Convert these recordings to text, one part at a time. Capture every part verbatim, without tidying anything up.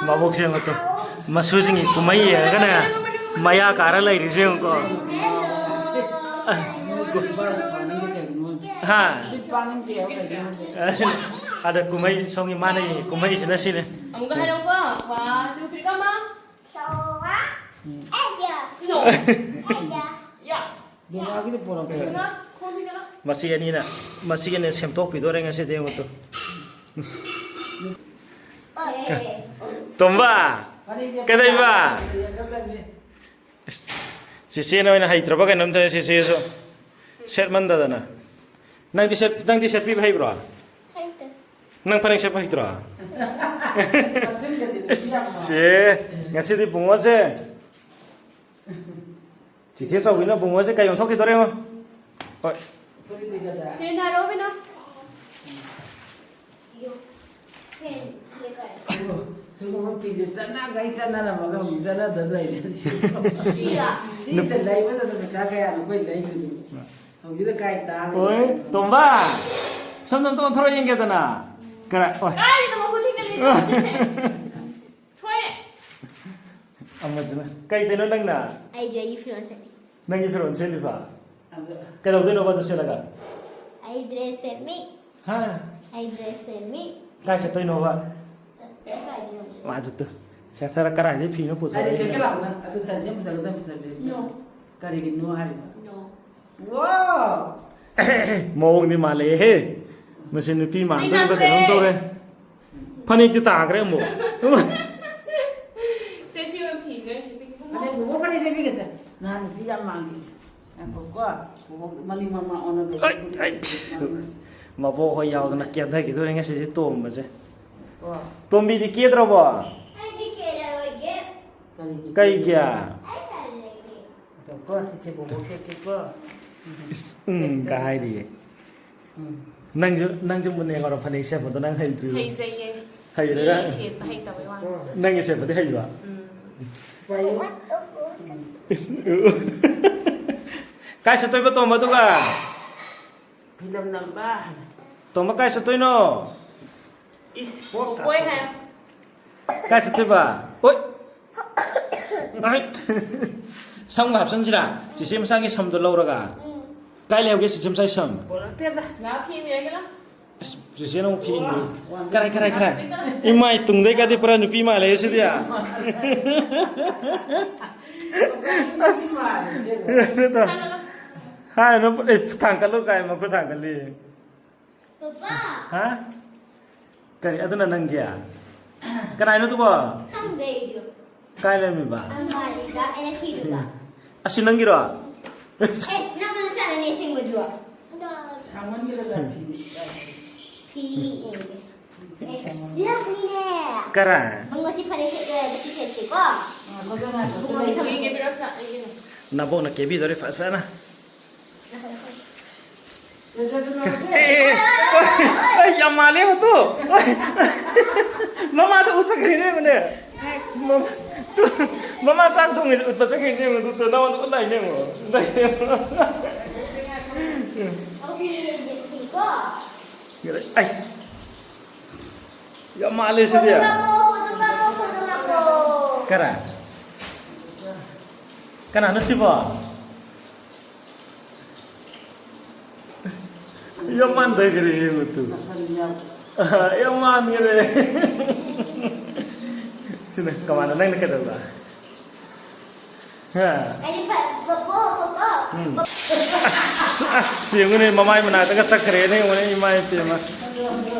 ꯃꯕꯣꯛꯁꯦ ꯌꯦꯡꯉꯣ ꯇꯨ꯫ ꯃꯁꯨꯁꯤꯡꯒꯤ ꯀꯨꯝꯍꯩ ꯌꯦꯡꯉꯒꯅꯦ ꯃꯌꯥ ꯀꯥꯔ ꯂꯩꯔꯤꯁꯦ ꯌꯦꯡꯉꯨꯀꯣ꯫ ꯍꯥ? ꯑꯗ ꯀꯨꯝꯍꯩ ꯁꯣꯝꯒꯤ ꯃꯥꯅ ꯌꯦꯡꯉꯤ ꯀꯨꯝꯍꯩꯁꯤꯅ ꯁꯤꯅꯤ꯫ ꯑꯃꯨꯛꯀ ꯍꯥꯏꯔꯛꯎꯀꯣ꯫ One, two, three, come on. No. Yeah. ꯕꯦꯂꯥꯒꯤꯗꯤ ꯄꯣꯔꯛꯇꯦ꯫ ꯃꯁꯤ ꯑꯅꯤꯅ, ꯃꯁꯤ ꯑꯅꯤ ꯁꯦꯝꯗꯣꯛꯄꯤꯗꯣꯔꯦ ꯉꯁꯤꯗꯤ ꯌꯦꯡꯉꯨ ꯇꯨ꯫ ꯇꯣꯝꯕ, ꯀꯩꯗꯧꯕ? ꯏꯁ, ꯆꯤꯆꯦꯅ ꯑꯣꯏꯅ ꯍꯩꯇ꯭ꯔꯕ ꯀꯩꯅꯣꯝ ꯇꯧꯔꯦ ꯆꯤꯆꯦꯁꯨ꯫ ꯁꯦꯠꯃꯟꯗꯗꯅ꯫ ꯅꯪꯗꯤ ꯁꯦꯠ-, ꯅꯪꯗꯤ ꯁꯦꯠꯄꯤꯕ ꯍꯩꯕ꯭ꯔꯣ? ꯍꯩꯇꯦ꯫ ꯅꯪ ꯐꯅꯦꯛ ꯁꯦꯠꯄ ꯍꯩꯇ꯭ꯔꯣ? ꯏꯁ, ꯉꯁꯤꯗꯤ ꯕꯨꯡꯉꯣꯁꯦ꯫ ꯆꯤꯆꯦ ꯆꯧꯕꯤꯅ ꯕꯨꯡꯉꯣꯁꯦ ꯀꯩ ꯑꯣꯟꯊꯣꯛꯈꯤꯗꯣꯔꯦ ꯌꯦꯡꯉꯣ꯫ ꯍꯣꯏ꯫ ꯐꯦꯟ ꯊꯥꯔꯛꯑꯣ ꯀꯩꯅꯣ꯫ ꯁꯤꯒꯨꯝꯕ ꯐꯤꯁꯦ ꯆꯠꯅꯈꯩ ꯆꯠꯅꯔꯝꯃꯒ ꯍꯧꯖꯤꯛ ꯆꯠꯅꯗ ꯂꯩꯔꯦ꯫ ꯁꯤꯔꯣ? ꯁꯤꯗ ꯂꯩꯕꯗ ꯄꯩꯁꯥ ꯀꯌꯥꯅꯣ ꯑꯩꯈꯣꯏ ꯂꯩꯗꯣꯏꯅꯣ? ꯍꯧꯖꯤꯛꯇ ꯀꯥꯏ ꯇꯥꯔꯦ? ꯑꯣꯏ, ꯇꯣꯝꯕ! ꯁꯣꯝꯗ ꯑꯝꯇ ꯑꯣꯟꯊꯣꯔꯛꯑ ꯌꯦꯡꯒꯦꯗꯅ꯫ ꯀꯔꯥꯏ? ꯑꯣꯏ꯫ ꯀꯥꯏꯗꯅꯣ ꯃꯈꯨꯠ ꯊꯤꯡꯖꯤꯜꯂꯤꯗꯣ? ꯁꯣꯏꯔꯦ꯫ ꯑꯃꯁꯤꯅ꯫ ꯀꯩꯗꯩꯅꯣ ꯅꯪꯅ? ꯑꯩꯁꯨ ꯑꯩꯒꯤ ꯐꯤꯔꯣꯜ ꯁꯦꯠꯂꯤ꯫ ꯅꯪꯒꯤ ꯐꯤꯔꯣꯜ ꯁꯦꯠꯂꯤꯕ? ꯑꯗꯨ ꯀꯩꯗꯧꯗꯣꯏꯅꯣꯕ ꯑꯗꯨ ꯁꯦꯠꯂꯒ? ꯑꯩ dress ꯁꯦꯠꯃꯤ꯫ ꯍꯥ? ꯑꯩ dress ꯁꯦꯠꯃꯤ꯫ ꯀꯥꯏ ꯆꯠꯇꯣꯏꯅꯣꯕ? ꯆꯠꯇꯦ, ꯀꯥꯏꯗꯅꯣ? ꯃꯥ ꯆꯠꯇꯣꯏ꯫ ꯁꯦ, ꯁꯦ, ꯀꯗꯥꯏꯗꯩ ꯐꯤꯅꯣ ꯀꯔꯤ ꯄꯨꯊꯣꯔꯛꯏꯁꯦ? ꯁꯦꯠꯀꯦ ꯂꯥꯛꯄꯅ? ꯑꯗꯨ ꯁꯟꯁꯦ ꯄꯨꯖꯒꯗꯕ ꯄꯨꯖꯕꯤꯔꯣ꯫ No꯫ ꯀꯔꯤꯒꯤꯅꯣ ꯍꯥꯏꯔꯤꯕ? No꯫ ꯋꯥꯎ! ꯃꯑꯣꯡꯗꯤ ꯃꯥꯜꯂꯦꯍꯦ꯫ ꯃꯁꯤ ꯅꯨꯄꯤ ꯃꯥꯟꯗꯧꯗ ꯀꯩꯅꯣꯝ ꯇꯧꯔꯦ꯫ ꯐꯅꯦꯛꯇꯤ ꯇꯥꯈ꯭ꯔꯦ ꯑꯃꯨꯛ꯫ ꯁꯦ, ꯁꯤ ꯑꯣꯏꯅ ꯐꯤꯁꯦ ꯑꯣꯏꯅ ꯁꯦꯠꯄꯤꯒꯦ꯫ ꯐꯅꯦꯛ, ꯕꯣꯕꯣ ꯐꯅꯦꯛ ꯁꯦꯠꯄꯤꯒꯦꯁꯦ꯫ ꯅꯍꯥꯟ ꯅꯨꯄꯤ ꯌꯥꯝ ꯃꯥꯟꯈꯤ꯫ ꯉꯥꯏꯈꯣꯀꯣ꯫ ꯕꯣꯕꯣ ꯃꯅꯤꯡ ꯃꯃꯥꯡ ꯑꯣꯟꯅꯕ꯫ ꯑꯩ, ꯑꯩ꯫ ꯃꯕꯣꯛ ꯍꯣꯏ ꯌꯥꯎꯗꯅ ꯀꯦꯊꯈꯤꯗꯣꯔꯦ ꯉꯁꯤꯗꯤ ꯇꯣꯝꯕꯁꯦ꯫ ꯀꯣ꯫ ꯇꯣꯝꯕꯤꯗꯤ ꯀꯦꯗ꯭ꯔꯕꯣ? ꯑꯩꯗꯤ ꯀꯦꯔꯔꯣꯏꯒꯦ꯫ ꯀꯔꯤꯒꯤ? ꯀꯩꯒꯤ? ꯑꯩ ꯇꯜꯂꯦ꯫ ꯉꯥꯏꯈꯣꯀꯣ, ꯁꯤꯁꯦ ꯕꯣꯕꯣꯛ ꯁꯦꯠꯀꯦꯀꯣ꯫ ꯏꯁ, ꯎꯝ, ꯀ ꯍꯥꯏꯔꯤꯌꯦ꯫ ꯎꯝ꯫ ꯅꯪꯁꯨ, ꯅꯪꯁꯨ ꯃꯨꯟꯅ ꯌꯦꯡꯉꯨꯔꯣ, ꯐꯅꯦꯛ ꯁꯦꯠꯄꯗꯣ ꯅꯪ ꯍꯩꯇ꯭ꯔꯤꯕ? ꯍꯩꯖꯩꯌꯦ꯫ ꯍꯩꯔꯒ? ꯃꯤ ꯁꯦꯠꯄ ꯍꯩꯇꯕꯩ ꯋꯥꯅꯤ꯫ ꯅꯪꯒꯤ ꯁꯦꯠꯄꯗꯤ ꯍꯩꯕ? ꯎꯝ꯫ ꯄꯥꯏꯌꯨ꯫ ꯏꯁ, ꯎ꯫ ꯀꯥꯏ ꯆꯠꯇꯣꯏꯕ ꯇꯣꯝꯕ ꯑꯗꯨꯒ? ꯐꯤꯂꯝ ꯅꯝꯕ꯫ ꯇꯣꯝꯕ ꯀꯥꯏ ꯆꯠꯇꯣꯏꯅꯣ? ꯏꯁ, ꯄꯣꯛ ꯄꯣꯛꯄꯣꯏ ꯇꯥꯊꯣꯛ꯫ ꯍꯥꯏꯌꯣ꯫ ꯀꯥꯏ ꯆꯠꯇꯣꯏꯕ? ꯑꯣꯏ! ꯑꯩ! ꯁꯝꯒ ꯍꯥꯞꯆꯟꯁꯤꯔꯥ? ꯆꯤꯆꯦ ꯃꯆꯥꯒꯤ ꯁꯝꯗꯣ ꯂꯧꯔꯒ? ꯀꯥꯏ ꯂꯩꯍꯧꯒꯦ ꯆꯤꯆꯦ ꯃꯆꯥꯒꯤ ꯁꯝ? ꯄꯣꯔꯛꯇꯦꯗ꯫ ꯂꯥꯛ ꯐꯤ ꯏꯟꯕꯤꯔꯒꯦ ꯂꯥꯎ꯫ ꯑꯁ, ꯆꯤꯆꯦꯅ ꯑꯃꯨꯛ ꯐꯤ ꯏꯟꯕꯤ꯫ ꯀꯔꯥꯏ, ꯀꯔꯥꯏ, ꯀꯔꯥꯏ? ꯏꯃꯥꯏ ꯇꯨꯡꯗꯩꯒꯗꯤ ꯄꯨꯔꯥ ꯅꯨꯄꯤ ꯃꯥꯜꯂꯦ ꯁꯤꯗꯤ꯫ ꯑꯁ꯫ ꯍꯥꯏꯔꯨꯅꯨ, ꯑꯦ, ꯊꯥꯡꯒꯠꯂꯨ ꯀꯥꯏ ꯃꯈꯨꯠ ꯊꯥꯡꯒꯠꯂꯤ꯫ ꯄꯄꯥ! ꯍꯥ? ꯀꯔꯤ? ꯑꯗꯨꯅ ꯅꯪꯒꯤ? ꯀꯅꯥꯏꯅꯣ ꯑꯗꯨꯕꯣ? ꯈꯪꯗꯦ ꯑꯩꯁꯨ꯫ ꯀꯥꯏ ꯂꯩꯔꯝꯃꯤꯕ? ꯑꯜꯃꯥꯔꯤꯗ ꯑꯩꯅ ꯊꯤꯔꯨꯕ꯫ ꯑꯁꯤ ꯅꯪꯒꯤꯔꯣ? ꯑꯦ, ꯅꯪ ꯅꯆꯥꯅꯅꯦ ꯑꯁꯦꯡꯕꯁꯨ꯫ ꯐꯤ ꯌꯦꯡꯒꯦ꯫ ꯑꯦ, ꯂꯥꯛꯅꯤꯅꯦ꯫ ꯀꯔꯥꯏ? ꯃꯪ ꯉꯁꯤ ꯐꯅꯦꯛ ꯁꯦꯠꯂꯦ, ꯉꯁꯤ ꯁꯦꯠꯁꯤꯀꯣ꯫ ꯏꯕꯨꯡꯉꯣꯒꯤ ꯊꯕꯛ꯫ ꯅꯕꯣꯛꯅ ꯀꯦꯕꯤꯗꯣꯔꯦ ꯐꯖꯅ꯫ ꯑꯦ, ꯑꯦ, ꯑꯦ, ꯑꯦ, ꯌꯥꯝ ꯃꯥꯜꯂꯦ ꯃꯗꯨ꯫ ꯃꯃꯥꯗ ꯎꯠ ꯆꯠꯈ꯭ꯔꯤꯅꯦ ꯃꯅꯦ꯫ ꯃꯃꯥ ꯆꯥꯛ ꯊꯣꯡꯉꯤꯁꯦ ꯎꯠꯄ ꯆꯠꯈ꯭ꯔꯤꯅꯦ ꯃꯗꯨ꯫ ꯅꯉꯣꯟꯗ ꯎꯠ ꯂꯥꯛꯏꯅꯦ ꯃꯣ꯫ ꯑꯩ, ꯌꯥꯝ ꯃꯥꯜꯂꯦ ꯁꯤꯗꯤ꯫ ꯀꯔꯥꯏ? ꯀꯅꯥꯅꯣ ꯁꯤꯕꯣ? ꯌꯥꯝ ꯃꯥꯟꯊꯈ꯭ꯔꯦ ꯌꯦꯡꯉꯨ ꯇꯨ꯫ ꯌꯥꯝ ꯃꯥꯟꯈ꯭ꯔꯦ꯫ ꯁꯤꯅ ꯀꯃꯥꯏꯅ, ꯅꯪꯅ ꯀꯩꯗꯧꯕ? ꯍꯥ? ꯑꯩꯗꯤ ꯐ-, ꯄꯣꯄꯣ, ꯄꯣꯄꯣ꯫ ꯎꯝ꯫ ꯑꯁ, ꯑꯁ, ꯌꯦꯡꯉꯨꯅꯦ, ꯃꯃꯥꯏ ꯃꯅꯥꯛꯇꯒ ꯆꯠꯈ꯭ꯔꯦꯅꯦ, ꯌꯦꯡꯉꯨꯅꯦ, ꯏꯃꯥ ꯏꯄꯦꯝꯃ꯫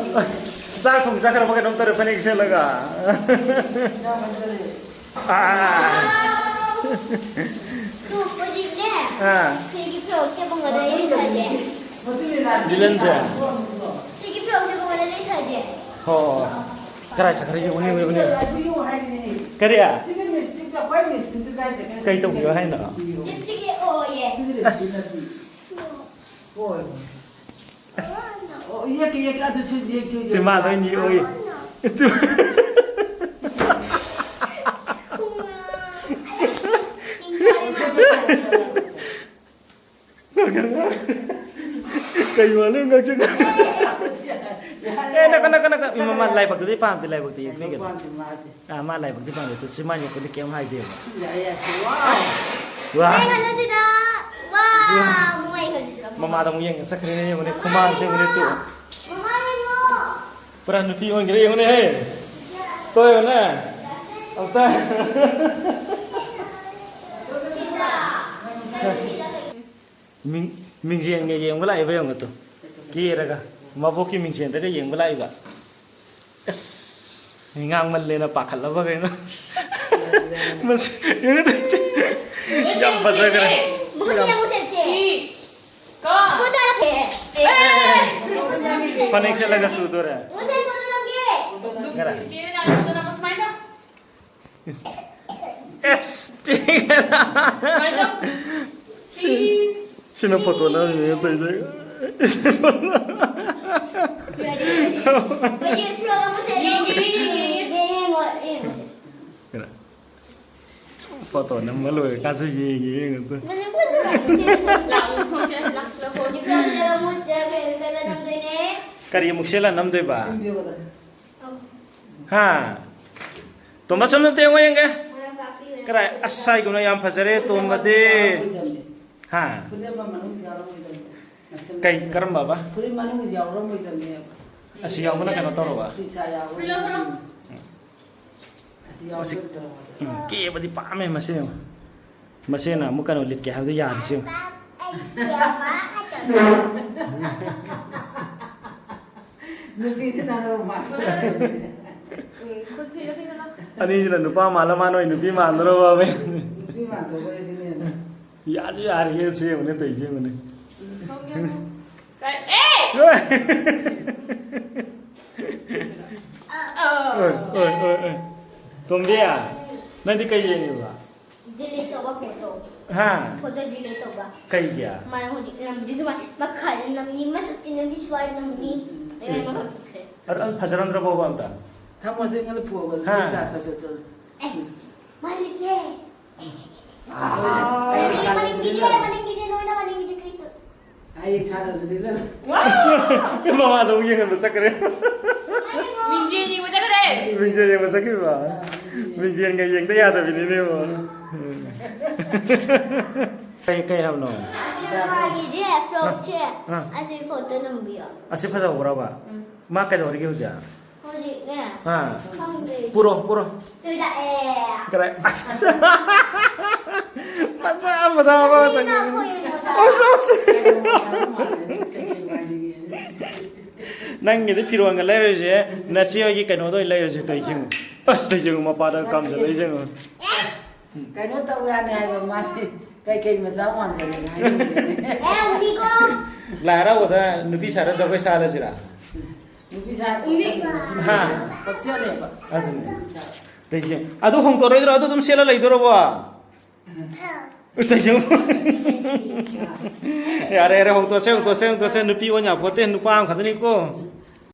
ꯆꯥꯛ ꯊꯣꯡ ꯆꯠꯈ꯭ꯔꯕ ꯀꯩꯅꯣꯝ ꯇꯧꯔꯦ, ꯐꯅꯦꯛ ꯁꯦꯠꯂꯒ꯫ ꯑꯥ꯫ ꯇꯨ, ꯍꯧꯖꯤꯛꯅꯦ꯫ ꯑꯥ꯫ ꯁꯤꯒꯤ ꯐꯤꯔꯣꯜꯁꯦ ꯃꯉꯣꯟꯗ ꯂꯩꯊꯒꯦ꯫ ꯗꯤꯂꯟꯁꯦ? ꯁꯤꯒꯤ ꯐꯤꯔꯣꯜꯁꯦ ꯃꯉꯣꯟꯗ ꯂꯩꯊꯒꯦ꯫ ꯍꯣ, ꯍꯣ꯫ ꯀꯗꯥꯏ ꯆꯠꯈ꯭ꯔꯒꯦ? ꯎꯅꯤ, ꯎꯅꯤ, ꯎꯅꯤ꯫ ꯀꯔꯤ? ꯀꯩ ꯇꯧꯕꯤꯌꯣ ꯍꯥꯏꯅꯣ? ꯂꯤꯞꯁꯇꯤꯛ ꯌꯦꯛꯑꯣꯌꯦ꯫ ꯑꯁ꯫ ꯑꯣ, ꯌꯦꯛꯀꯦ, ꯌꯦꯛꯀꯦ꯫ ꯑꯗꯨꯁꯨ ꯌꯦꯛꯀꯦ, ꯌꯦꯛꯀꯦ꯫ ꯆꯤꯝꯕꯥꯜꯗ ꯑꯣꯏꯅ ꯌꯦꯛꯑꯣꯌꯦ꯫ ꯀꯩ ꯋꯥꯅꯣ ꯉꯥꯡꯁꯪ ꯑꯦ, ꯅꯀ, ꯅꯀ, ꯅꯀ꯫ ꯏꯃꯥ, ꯃꯥ ꯂꯥꯏꯕꯛꯇꯗꯤ ꯄꯥꯝꯗꯦ, ꯂꯥꯏꯕꯛꯇ ꯌꯦꯛꯄꯤꯒꯅꯨ꯫ ꯄꯥꯝꯗꯦ ꯃꯥꯁꯦ꯫ ꯑꯥ, ꯃꯥ ꯂꯥꯏꯕꯛꯇꯤ ꯄꯥꯝꯗꯦ꯫ ꯇꯨ ꯆꯤꯃꯥꯟ ꯌꯦꯛꯄꯗꯤ ꯀꯩꯝ ꯍꯥꯏꯗꯦꯕ꯫ ꯌꯥꯏ, ꯌꯥꯏ꯫ ꯋꯥ꯫ ꯋꯥ꯫ ꯀꯩ ꯍꯥꯏꯅꯣ ꯁꯤꯗ? ꯋꯥ꯫ ꯏꯃꯥ꯫ ꯃꯃꯥꯏ ꯍꯧꯖꯤꯛ ꯃꯃꯥꯗ ꯑꯃꯨꯛ ꯌꯦꯡꯉ ꯆꯠꯈ꯭ꯔꯦꯅꯦ, ꯌꯦꯡꯉꯨꯅꯦ, ꯈꯨꯃꯥꯡꯁꯦ ꯌꯦꯡꯉꯨꯅꯦ, ꯇꯨ꯫ ꯃꯃꯥ ꯌꯦꯡꯉꯣ꯫ ꯄꯨꯔꯥ ꯅꯨꯄꯤ ꯑꯣꯟꯈ꯭ꯔꯦ, ꯌꯦꯡꯉꯨꯅꯦ, ꯍꯦ꯫ ꯇꯣ ꯌꯦꯡꯉꯨꯅꯦ꯫ ꯑꯝꯇ꯫ ꯁꯤꯗ꯫ ꯁꯤꯗ꯫ ꯃꯤꯡ-, ꯃꯤꯡꯖꯦꯜꯒ ꯌꯦꯡꯕ ꯂꯥꯛꯏꯕ ꯌꯦꯡꯉꯨ ꯇꯨ꯫ ꯀꯦꯔꯒ꯫ ꯃꯕꯣꯛꯀꯤ ꯃꯤꯡꯖꯦꯜꯗꯒ ꯌꯦꯡꯕ ꯂꯥꯛꯏꯕ꯫ ꯑꯁ, ꯃꯤ ꯉꯥꯡꯃꯜꯂꯦꯅ ꯄꯥꯈꯠꯂꯕ ꯀꯩꯅꯣ꯫ ꯃꯁꯤ-, ꯌꯦꯡꯉꯨ ꯇꯨ꯫ ꯌꯥꯝ ꯐꯖꯈ꯭ꯔꯦ꯫ ꯕꯨꯁꯤ ꯑꯃꯨꯛ ꯁꯦꯠꯁꯦ꯫ ꯁꯤ꯫ ꯀꯣ꯫ ꯐꯣꯇꯣ ꯅꯝꯒꯦ꯫ ꯐꯅꯦꯛ ꯁꯦꯠꯂꯒ ꯇꯨꯗꯣꯔꯦ꯫ ꯕꯨꯁꯤ ꯐꯣꯇꯣ ꯅꯝꯒꯦ꯫ ꯈꯔ꯫ ꯆꯤꯆꯦꯅ ꯅꯪ ꯐꯣꯇꯣ ꯅꯝꯃꯣ ꯁꯨꯃꯥꯏꯅ ꯇꯧ꯫ ꯑꯦꯁ, ꯁꯨꯃꯥꯏꯅ ꯇꯧ꯫ ꯁꯤ-, ꯁꯤꯅ ꯐꯣꯇꯣ ꯅꯝꯃꯤꯅꯦ ꯇꯧꯔꯤꯁꯦ꯫ ꯌꯦꯡꯉꯣ, ꯌꯦꯡꯉꯣ, ꯌꯦꯡꯉꯣ꯫ ꯀꯩꯅꯣ? ꯐꯣꯇꯣ ꯅꯝꯕ ꯂꯣꯏꯔꯀꯥꯟꯁꯨ ꯌꯦꯡꯒꯦ, ꯌꯦꯡꯉꯣ ꯇꯨ꯫ ꯂꯥꯛꯑꯣ, ꯐꯣꯇꯣ ꯁꯦꯠꯂꯁꯤ, ꯂꯥꯛꯑꯣ, ꯂꯥꯛꯑꯣ꯫ ꯀꯔꯤ ꯑꯃꯨꯛ ꯁꯦꯠꯂ ꯅꯝꯗꯣꯏꯅꯦ? ꯍꯥ? ꯇꯣꯝꯕ, ꯁꯣꯝꯗ ꯑꯝꯇ ꯌꯦꯡꯉꯣ, ꯌꯦꯡꯒꯦ꯫ ꯀꯔꯥꯏ? ꯑꯁ, ꯍꯥꯏꯒꯨꯝꯅ ꯌꯥꯝ ꯐꯖꯔꯦ, ꯇꯣꯝꯕꯗꯤ꯫ ꯍꯥ? ꯐꯨꯔꯤꯠ ꯑꯃ ꯃꯅꯨꯡꯁꯤ ꯌꯥꯎꯔꯝꯃꯣꯏꯗꯕꯅꯤ꯫ ꯀꯩ, ꯀꯔꯝꯕ ꯑꯕ? ꯐꯨꯔꯤꯠ ꯃꯅꯨꯡꯁꯤ ꯌꯥꯎꯔꯝꯃꯣꯏꯗꯕꯅꯦꯕ꯫ ꯑꯁꯤ ꯌꯥꯎꯕꯅ ꯀꯩꯅꯣ ꯇꯧꯔꯕ? ꯐꯤꯁꯥ ꯌꯥꯎꯕ꯫ ꯐꯨꯔꯤꯠ ꯂꯧꯊꯣꯔꯛꯑꯣ꯫ ꯑꯁꯤ ꯌꯥꯎꯕ ꯑꯁꯤ, ꯇꯧꯔꯕ꯫ ꯎꯝ, ꯀꯦꯕꯗꯤ ꯄꯥꯝꯃꯦ ꯃꯁꯤ ꯌꯦꯡꯉꯣ꯫ ꯃꯁꯤꯅ ꯑꯃꯨꯛ ꯀꯩꯅꯣ ꯂꯤꯠꯀꯦ ꯍꯥꯏꯕꯗꯣ ꯌꯥꯔꯤꯁꯦ ꯌꯦꯡꯉꯣ꯫ ꯅꯨꯄꯤꯁꯤꯅ ꯔꯣꯃꯥꯟ꯫ ꯎꯝ, ꯈꯨꯠꯁꯤ ꯌꯥꯡꯈꯩ ꯈꯛꯇ꯫ ꯑꯅꯤꯁꯤꯅ ꯅꯨꯄꯥ ꯃꯥꯜꯂ ꯃꯥꯅ ꯑꯣꯏ ꯅꯨꯄꯤ ꯃꯥꯟꯗꯣꯔꯕ ꯑꯃ꯫ ꯅꯨꯄꯤ ꯃꯥꯟꯗꯣꯔꯕ ꯁꯤꯅꯦ ꯑꯗꯣ꯫ ꯌꯥꯁꯨ ꯌꯥꯔꯤꯌꯦ, ꯁꯤ ꯌꯦꯡꯉꯨꯅꯦ, ꯇꯧꯔꯤꯁꯦ ꯌꯦꯡꯉꯨꯅꯦ꯫ ꯎꯝ, ꯁꯣꯝꯒꯤ ꯑꯃꯨꯛ꯫ ꯀꯥꯏ-, ꯑꯦ! ꯑ꯫ ꯑꯣꯏ, ꯑꯣꯏ, ꯑꯣꯏ, ꯑꯣꯏ꯫ ꯇꯣꯝꯕꯤ, ꯅꯪꯗꯤ ꯀꯩ ꯌꯦꯡꯉꯤꯕ? Delete ꯇꯧꯕ ꯐꯣꯇꯣ꯫ ꯍꯥ? ꯐꯣꯇꯣ delete ꯇꯧꯕ꯫ ꯀꯩꯒꯤ? ꯃꯥꯅ ꯍꯧꯖꯤꯛ ꯅꯝꯃꯤꯗꯨ ꯁꯨꯃꯥꯏ ꯃꯈꯥꯗ ꯅꯝꯃꯤ, ꯃꯊꯛꯇ ꯅꯝꯃꯤ, ꯁꯨꯃꯥꯏ ꯅꯝꯃꯤ꯫ ꯑꯗꯨꯃꯥꯏꯅ ꯃꯈꯜ ꯊꯣꯛꯈ꯭ꯔꯦ꯫ ꯑꯗꯨ, ꯑꯗꯨ ꯐꯖꯔꯝꯗ꯭ꯔꯕꯣꯕ ꯑꯝꯇ? ꯊꯝꯃꯣꯁꯦ ꯑꯩꯉꯣꯟꯗ ꯐꯨꯑꯣꯕ, ꯍꯥ? ꯆꯥꯛ ꯆꯥꯛ ꯆꯥꯛ ꯆꯥꯛ꯫ ꯑꯦ, ꯃꯥꯂꯤꯛ ꯌꯦ꯫ ꯑꯥ, ꯑꯩ ꯃꯅꯤꯡꯒꯤꯗꯤ, ꯆꯥꯛ ꯃꯅꯤꯡꯒꯤꯗꯤ, ꯆꯥꯛ ꯃꯅꯤꯡꯒꯤꯗꯤ, ꯅꯣꯏꯅ ꯃꯅꯤꯡꯒꯤꯗꯤ ꯀꯩ ꯇꯧ-, ꯑꯩ ꯁꯥꯟꯅꯕꯗꯨꯗ ꯃꯃꯥꯗ ꯑꯃꯨꯛ ꯌꯦꯡꯍꯟꯕ ꯆꯠꯈ꯭ꯔꯦ꯫ ꯃꯤꯡꯖꯦꯜ ꯌꯦꯡꯕ ꯆꯠꯈ꯭ꯔꯦ꯫ ꯃꯤꯡꯖꯦꯜ ꯌꯦꯡꯕ ꯆꯠꯈꯤꯕ꯫ ꯃꯤꯡꯖꯦꯜꯒ ꯌꯦꯡꯗ ꯌꯥꯗꯕꯤꯅꯤꯅꯦꯕꯣ꯫ ꯀꯩ ꯀꯩ ꯍꯥꯏꯕꯅꯣ? ꯃꯥꯒꯤꯁꯦ ꯐ꯭ꯔꯣꯛꯁꯦ ꯑꯥ꯫ ꯑꯁꯤ ꯐꯣꯇꯣ ꯅꯝꯕꯤꯌꯣ꯫ ꯑꯁꯤ ꯐꯖꯍꯧꯕ꯭ꯔꯕ? ꯎꯝ꯫ ꯃꯥ ꯀꯩꯗꯧꯔꯤꯒꯦ ꯍꯧꯖꯤꯛ? ꯍꯧꯖꯤꯛꯅꯦ꯫ ꯑꯥ꯫ ꯈꯪꯗꯦ꯫ ꯄꯨꯔꯣ ꯄꯨꯔꯣ꯫ ꯇꯨꯏꯗ ꯑꯦ꯫ ꯀꯔꯥꯏ? ꯃꯆꯥ ꯃꯆꯥ ꯑꯃ ꯈꯛꯇꯪ꯫ ꯅꯪꯒꯤꯗꯤ ꯐꯤꯔꯣꯟꯒ ꯂꯩꯔꯣꯏꯁꯦ, ꯅꯆꯦ ꯍꯣꯏꯒꯤ ꯀꯩꯅꯣꯗ ꯑꯣꯏꯅ ꯂꯩꯔꯁꯦ꯫ ꯇꯧꯏꯁꯦ ꯌꯦꯡꯉꯨ꯫ ꯑꯁ, ꯇꯧꯏꯁꯦ ꯌꯦꯡꯉꯨ, ꯃꯄꯥꯗ ꯀꯥꯝꯖꯜꯂꯛꯏꯁꯦ ꯌꯦꯡꯉꯨ꯫ ꯀꯩꯅꯣ ꯇꯧ ꯌꯥꯅꯤ ꯍꯥꯏꯕ ꯃꯥꯗꯤ꯫ ꯀꯩꯀꯩ ꯃꯆꯥ ꯃꯥꯟꯖꯜꯂꯦꯅ ꯍꯥꯏꯅꯤꯡꯕꯅꯦ꯫ ꯂꯥꯏ ꯍꯔꯥꯎꯕꯗ ꯅꯨꯄꯤ ꯁꯥꯔ ꯖꯒꯣꯏ ꯁꯥꯍꯜꯂꯁꯤꯔꯥ? ꯅꯨꯄꯤ ꯁꯥꯔ ꯍꯥ? ꯄꯛꯆꯅꯦꯕ꯫ ꯑꯗꯨꯅꯦ꯫ ꯇꯧꯏꯁꯦ꯫ ꯑꯗꯨ ꯍꯣꯡꯗꯣꯛꯑꯔꯣꯏꯗ꯭ꯔꯣ? ꯑꯗꯨ ꯑꯗꯨꯝ ꯁꯦꯠꯂ ꯂꯩꯗꯣꯔꯕꯣ? ꯇꯧꯏꯁꯦ꯫ ꯌꯥꯔꯦ, ꯌꯥꯔꯦ, ꯍꯣꯡꯗꯣꯛꯁꯦ, ꯍꯣꯡꯗꯣꯛꯁꯦ, ꯍꯣꯡꯗꯣꯛꯁꯦ꯫ ꯅꯨꯄꯤ ꯑꯣꯟ ꯌꯥꯄꯣꯠꯇꯦ, ꯅꯨꯄꯥ ꯑꯃꯈꯛꯇꯅꯤꯀꯣ꯫